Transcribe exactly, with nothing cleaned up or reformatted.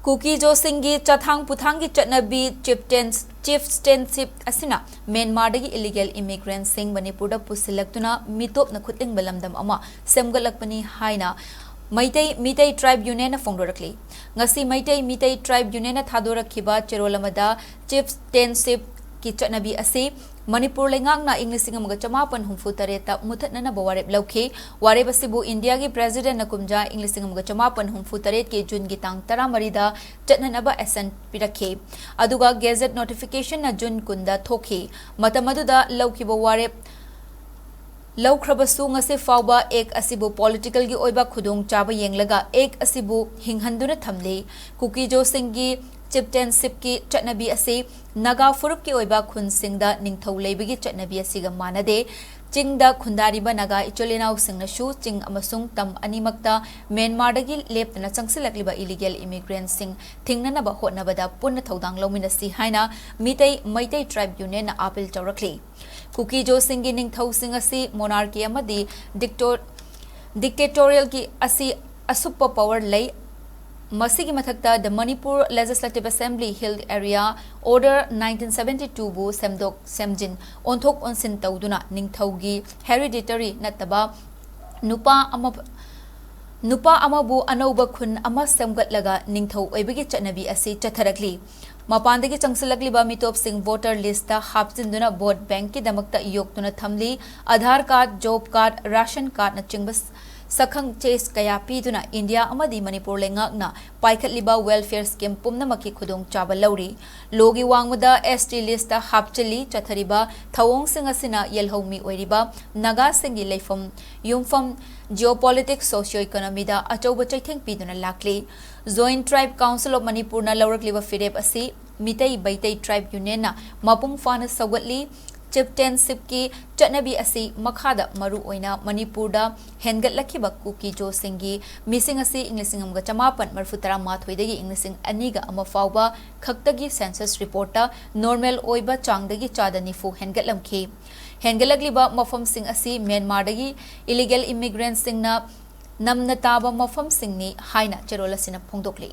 ꯀꯨꯀꯤꯖꯣꯁꯤꯡꯒꯤ ꯆꯥꯊꯥꯡ ꯄꯨꯊꯥꯡꯒꯤ ꯆꯠꯅꯕꯤ ꯆꯤꯐꯇꯦꯟ ꯆꯤꯐꯇꯦꯟꯁꯤꯞ ꯑꯁꯤꯅ ꯃ꯭ꯌꯥꯟꯃꯥꯔꯗꯒꯤ ꯏꯂꯤꯒꯦꯜ ꯏꯃꯤꯒ꯭ꯔꯦꯟꯠꯁꯤꯡ ꯃꯅꯤꯄꯨꯔꯗ ꯄꯨꯁꯤꯜꯂꯛꯇꯨꯅ ꯃꯤꯇꯣꯞꯅ ꯈꯨꯠꯂꯤꯡꯕ ꯂꯝꯗꯝ ꯑꯃ ꯁꯦꯝꯒꯠꯂꯛꯄꯅꯤ ꯍꯥꯏꯅ ꯃꯩꯇꯩ ꯃꯤꯇꯩ ꯇ꯭ꯔꯥꯏꯕ ꯌꯨꯅꯤꯌꯟꯅ ꯐꯣꯡꯗꯣꯔꯛꯂꯤ꯫ ꯉꯁꯤ ꯃꯩꯇꯩ ꯃꯤꯇꯩ ꯇ꯭ꯔꯥꯏꯕ ꯌꯨꯅꯤꯌꯟꯅ ꯊꯥꯗꯣꯔꯛꯈꯤꯕ ꯆꯦꯔꯣꯜ ꯑꯃꯗ ꯆꯤꯐꯇꯦꯟꯁꯤꯞꯀꯤ ꯆꯠꯅꯕꯤ ꯑꯁꯤ ꯃꯅꯤꯄꯨꯔ ꯂꯩꯉꯥꯛꯅ ꯏꯪ ꯂꯤꯁꯤꯡ ꯑꯃꯒ ꯆꯃꯥꯄꯟ ꯍꯨꯝꯐꯨ ꯇꯔꯦꯠꯇ ꯃꯨꯊꯠꯅꯅꯕ ꯋꯥꯔꯦꯞ ꯂꯧꯈꯤ꯫ ꯋꯥꯔꯦꯞ ꯑꯁꯤꯕꯨ ꯏꯟꯗꯤꯌꯥꯒꯤ ꯄ꯭ꯔꯦꯁꯤꯗꯦꯟꯠꯅ ꯀꯨꯝꯖꯥ ꯏꯪ ꯂꯤꯁꯤꯡ ꯑꯃꯒ ꯆꯃꯥꯄꯟ ꯍꯨꯝꯐꯨ ꯇꯔꯦꯠꯀꯤ ꯖꯨꯟꯒꯤ ꯇꯥꯡ ꯇꯔꯥꯃꯔꯤꯗ ꯆꯠꯅꯅꯕ ꯑꯦꯁꯦꯟꯠ ꯄꯤꯔꯛꯈꯤ꯫ ꯑꯗꯨꯒ ꯒꯦꯖꯦꯠ ꯅꯣꯇꯤꯐꯤꯀꯦꯁꯟꯅ ꯖꯨꯟ ꯀꯨꯟꯗ ꯊꯣꯛꯈꯤ꯫ ꯃꯇꯝ ꯑꯗꯨꯗ ꯂꯧꯈꯤꯕ ꯋꯥꯔꯦꯞ ꯂꯧꯈ꯭ꯔꯕꯁꯨ ꯉꯁꯤ ꯐꯥꯎꯕ ꯑꯦꯛ ꯑꯁꯤꯕꯨ ꯄꯣꯂꯤꯇꯤꯀꯦꯜꯒꯤ ꯑꯣꯏꯕ ꯈꯨꯗꯣꯡꯆꯥꯕ ꯌꯦꯡꯂꯒ ꯑꯦꯛ ꯑꯁꯤꯕꯨ ꯍꯤꯡꯍꯟꯗꯨꯅ ꯊꯝꯂꯤ꯫ ꯀꯨꯀꯤꯖꯣꯁꯤꯡꯒꯤ ꯆꯤꯐꯇꯦꯟꯁꯤꯞꯀꯤ ꯆꯠꯅꯕꯤ ꯑꯁꯤ ꯅꯥꯒꯥ ꯐꯨꯔꯨꯞꯀꯤ ꯑꯣꯏꯕ ꯈꯨꯟꯁꯤꯡꯗ ꯅꯤꯡꯊꯧ ꯂꯩꯕꯒꯤ ꯆꯠꯅꯕꯤ ꯑꯁꯤꯒ ꯃꯥꯟꯅꯗꯦ꯫ ꯆꯤꯡꯗ ꯈꯨꯟꯗꯥꯔꯤꯕ ꯅꯥꯒꯥ ꯏꯆꯤꯜ ꯏꯅꯥꯎꯁꯤꯡꯅꯁꯨ ꯆꯤꯡ ꯑꯃꯁꯨꯡ ꯇꯝ ꯑꯅꯤꯃꯛꯇ ꯃ꯭ꯌꯥꯟꯃꯥꯔꯗꯒꯤ ꯂꯦꯞꯇꯅ ꯆꯪꯁꯤꯜꯂꯛꯂꯤꯕ ꯏꯂꯤꯒꯦꯜ ꯏꯃꯤꯒ꯭ꯔꯦꯟꯠꯁꯤꯡ ꯊꯤꯡꯅꯅꯕ ꯍꯣꯠꯅꯕꯗ ꯄꯨꯟꯅ ꯊꯧꯗꯥꯡ ꯂꯧꯃꯤꯟꯅꯁꯤ ꯍꯥꯏꯅ ꯃꯤꯇꯩ ꯃꯩꯇꯩ ꯇ꯭ꯔꯥꯏꯕ ꯌꯨꯅꯤꯌꯟꯅ ꯑꯥꯄꯤꯜ ꯇꯧꯔꯛꯂꯤ꯫ ꯀꯨꯀꯤꯖꯣꯁꯤꯡꯒꯤ ꯅꯤꯡꯊꯧꯁꯤꯡ ꯑꯁꯤ ꯃꯣꯅꯥꯔꯀꯤ ꯑꯃꯗꯤ ꯗꯤꯛꯇꯣ ꯗꯤꯛꯇꯦꯇꯣꯔꯤꯌꯦꯜꯒꯤ ꯑꯁꯤ ꯑꯁꯨꯞꯄ ꯄꯋꯔ ꯂꯩ꯫ ꯃꯁꯤꯒꯤ ꯃꯊꯛꯇ The Manipur Legislative Assembly Hill Area Order nineteen seventy two ꯕꯨ ꯁꯦꯝꯗꯣꯛ ꯁꯦꯝꯖꯤꯟ ꯑꯣꯟꯊꯣꯛ ꯑꯣꯟꯁꯤꯟ ꯇꯧꯗꯨꯅ ꯅꯤꯡꯊꯧꯒꯤ ꯍꯦꯔꯤꯗꯤꯇꯔꯤ ꯅꯠꯇꯕ ꯅꯨꯄꯥ ꯑꯃ ꯅꯨꯄꯥ ꯑꯃꯕꯨ ꯑꯅꯧꯕ ꯈꯨꯟ ꯑꯃ ꯁꯦꯝꯒꯠꯂꯒ ꯅꯤꯡꯊꯧ ꯑꯣꯏꯕꯒꯤ ꯆꯠꯅꯕꯤ ꯑꯁꯤ ꯆꯠꯊꯔꯛꯂꯤ꯫ ꯃꯄꯥꯟꯗꯒꯤ ꯆꯪꯁꯤꯜꯂꯛꯂꯤꯕ ꯃꯤꯇꯣꯞꯁꯤꯡ ꯚꯣꯇꯔ ꯂꯤꯁꯇ ꯍꯥꯞꯆꯤꯟꯗꯨꯅ ꯚꯣꯠ ꯕꯦꯡꯛꯀꯤꯗꯃꯛꯇ ꯌꯣꯛꯇꯨꯅ ꯊꯝꯂꯤ꯫ Aadhaar card, job card, ration ꯀꯥꯔꯗꯅꯆꯤꯡꯕ ꯁꯛꯈꯪ ꯆꯦ ꯀꯌꯥ ꯄꯤꯗꯨꯅ ꯏꯟꯗꯤꯌꯥ ꯑꯃꯗꯤ ꯃꯅꯤꯄꯨꯔ ꯂꯩꯉꯥꯛꯅ ꯄꯥꯏꯈꯠꯂꯤꯕ ꯋꯦꯜꯐꯤꯌꯔ ꯁ꯭ꯀꯤꯝ ꯄꯨꯝꯅꯃꯛꯀꯤ ꯈꯨꯗꯣꯡꯆꯥꯕ ꯂꯧꯔꯤ꯫ ꯂꯣꯒꯤ ꯋꯥꯡꯃꯗ ꯑꯦꯁ ꯇꯤ ꯂꯤꯁꯇ ꯍꯥꯞꯆꯤꯜꯂꯤ꯫ ꯆꯠꯊꯔꯤꯕ ꯊꯧꯑꯣꯡꯁꯤꯡ ꯑꯁꯤꯅ ꯌꯦꯜꯍꯧꯃꯤ ꯑꯣꯏꯔꯤꯕ ꯅꯥꯒꯥꯁꯤꯡꯒꯤ ꯂꯩꯐꯝ ꯌꯨꯝꯐꯝ, ꯖꯤꯑꯣꯄꯣꯂꯤꯇꯤꯛꯁ, ꯁꯣꯁꯤꯑꯣ ꯏꯀꯣꯅꯣꯃꯤꯗ ꯑꯆꯧꯕ ꯆꯩꯊꯦꯡ ꯄꯤꯗꯨꯅ ꯂꯥꯛꯂꯤ꯫ ꯖꯣꯏꯟꯠ ꯇ꯭ꯔꯥꯏꯕ ꯀꯥꯎꯟꯁꯤꯜ ꯑꯣꯐ ꯃꯅꯤꯄꯨꯔꯅ ꯂꯧꯔꯛꯂꯤꯕ ꯐꯤꯔꯦꯞ ꯑꯁꯤ ꯃꯤꯇꯩ ꯃꯩꯇꯩ ꯇ꯭ꯔꯥꯏꯕ ꯌꯨꯅꯤꯌꯟꯅ ꯃꯄꯨꯡ ꯐꯥꯅ ꯁꯧꯒꯠꯂꯤ꯫ ꯆꯤꯐꯇꯦꯟꯁꯤꯞꯀꯤ ꯆꯠꯅꯕꯤ ꯑꯁꯤ ꯃꯈꯥꯗ ꯃꯔꯨ ꯑꯣꯏꯅ ꯃꯅꯤꯄꯨꯔꯗ ꯍꯦꯟꯒꯠꯂꯛꯈꯤꯕ ꯀꯨꯀꯤꯖꯣꯁꯤꯡꯒꯤ ꯃꯤꯁꯤꯡ ꯑꯁꯤ ꯏꯪ ꯂꯤꯁꯤꯡ ꯑꯃꯒ ꯆꯃꯥꯄꯟ ꯃꯔꯤꯐꯨ ꯇꯔꯥ ꯃꯥꯊꯣꯏꯗꯒꯤ ꯏꯪ ꯂꯤꯁꯤꯡ ꯑꯅꯤꯒ ꯑꯃ ꯐꯥꯎꯕ ꯈꯛꯇꯒꯤ ꯁꯦꯟꯁꯁ ꯔꯤꯄꯣꯔꯠꯇ ꯅꯣꯔꯃꯦꯜ ꯑꯣꯏꯕ ꯆꯥꯡꯗꯒꯤ ꯆꯥꯗ ꯅꯤꯐꯨ ꯍꯦꯟꯒꯠꯂꯝꯈꯤ꯫ ꯍꯦꯟꯒꯠꯂꯛꯂꯤꯕ ꯃꯐꯝꯁꯤꯡ ꯑꯁꯤ ꯃ꯭ꯌꯥꯟꯃꯥꯔꯗꯒꯤ ꯏꯂꯤꯒꯦꯜ ꯏꯃꯤꯒ꯭ꯔꯦꯟꯠꯁꯤꯡꯅ ꯅꯝꯅ ꯇꯥꯕ ꯃꯐꯝꯁꯤꯡꯅꯤ ꯍꯥꯏꯅ ꯆꯦꯔꯣꯜ ꯑꯁꯤꯅ ꯐꯣꯡꯗꯣꯛꯂꯤ꯫